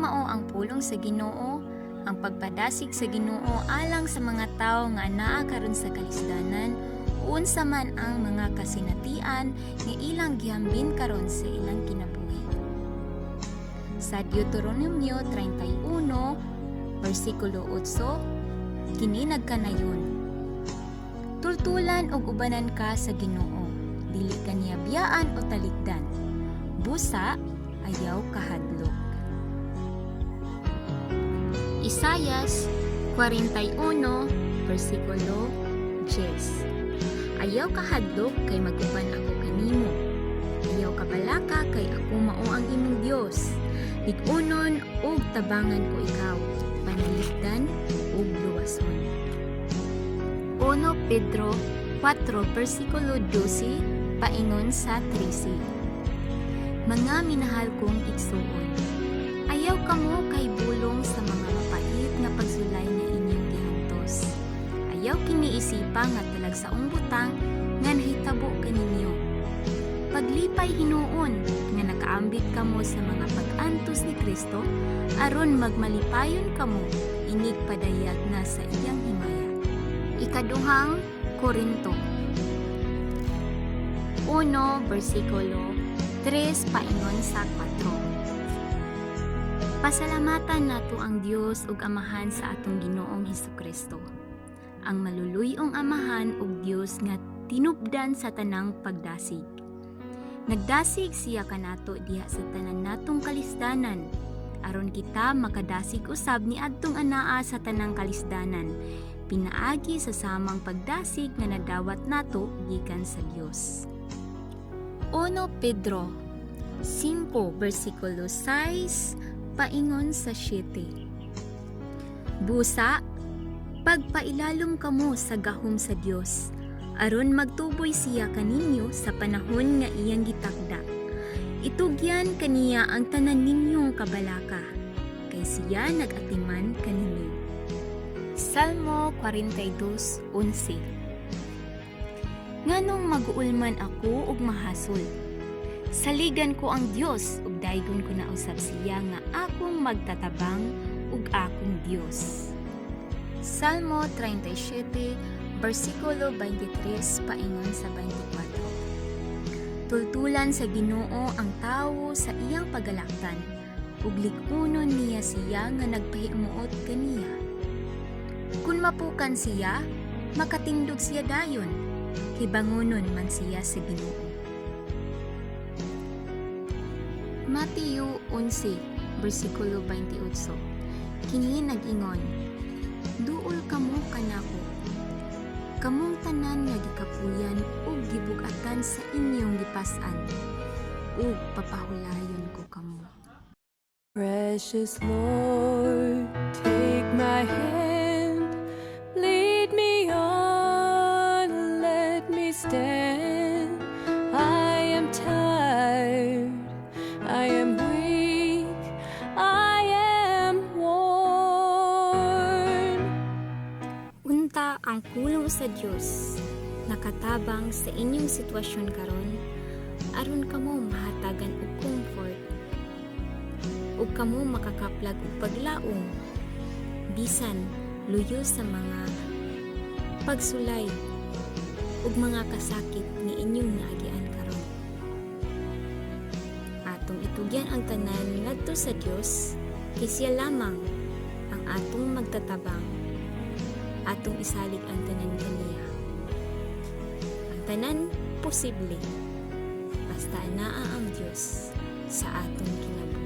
mao ang pulong sa Ginoo, ang pagpadasig sa Ginoo alang sa mga tawo nga anaa karon sa kalisdanan, unsa man ang mga kasinatian nga ilang gihambin karon sa ilang kinabuhi. Sa Deuteronomio 31, versikulo 8, kini nagkanayon: "Tultulan ug ubanan ka sa Ginoo, dili ka niya biyaan o talikdan. Busa, ayaw kahadlok." Isayas 41, versikulo 10. "Ayaw kahadlok kay maguban ako kanimo. Ayaw kabalaka kay ako mao ang imong Dios. Lig-unon ug tabangan ko ikaw, panalikdan ug luwason." 1 Pedro 4 versikulo 12 paingon sa 13. "Mga minahal kong igsuon, ayaw kamo kahibulong sa mga mapait nga pagsulay nga inyong gihantos. Ayaw kini isipa nga talagsaong butang nga nahitabo kaninyo. Paglipay hinuon nga nakaambit kamo sa mga pag-antos ni Kristo aron magmalipayon kamo inig padayag na sa iyang himaya." Ikaduhang Korinto 1 versikulo 3 paingon sa 4. "Pasalamatan nato ang Dios ug Amahan sa atong Ginoong Hesukristo, ang maluluy-ong Amahan ug Dios nga tinubdan sa tanang pagdasig. Nagdasig siya kanato diha sa tanan natong kalisdanan aron kita makadasig usab ni adtong anaa sa tanang kalisdanan pinaagi sa samang pagdasig nga nadawat nato gikan sa Dios." 1 Pedro 5 versikulo 6 paingon sa 7. "Busa, pagpailalom kamo sa gahom sa Dios, aron magtuboy siya kaninyo sa panahon nga iyang gitakda. Itugyan kaniya ang tanan ninyong kabalaka, kay siya nagatiman kaninyo." Salmo 42:11. "Nganong maguulman ako ug mahasol? Saligan ko ang Dios ug daygon ko na usab siya nga akong magtatabang ug akong Dios." Salmo 37 versikulo 23 paingon sa 24. "Tultulan sa Ginoo ang tawo sa iyang pagalaktan ug lig-unon niya siya nga nagpahimuot kaniya. Kun mapukan siya, makatindog siya dayon, kay bangonon man siya sa Ginoo." Mateo 11, versikulo 28. Kini nag-ingon, "Duol kamo kanako, kamong tanan nga gikapuyan ug gibug-atan sa inyong gipas-an, ug papahulayon ko kamo." Precious Lord, take my hand, lead me on, let me stand. I am tired, I am weak, I am worn. Unta ang pulong sa Dios nakatabang sa inyong sitwasyon karon aron kamo mahatagan og comfort ug kamo makakaplag og paglaom bisan luyo sa mga pagsulay ug mga kasakit nga inyong naagian karon. Atong itugyan ang tanan ngadto sa Dios kay siya lamang ang atong magtatabang. Atong isalig ang tanan kaniya. Ang tanan posible basta anaa ang Dios sa atong kinabuhi.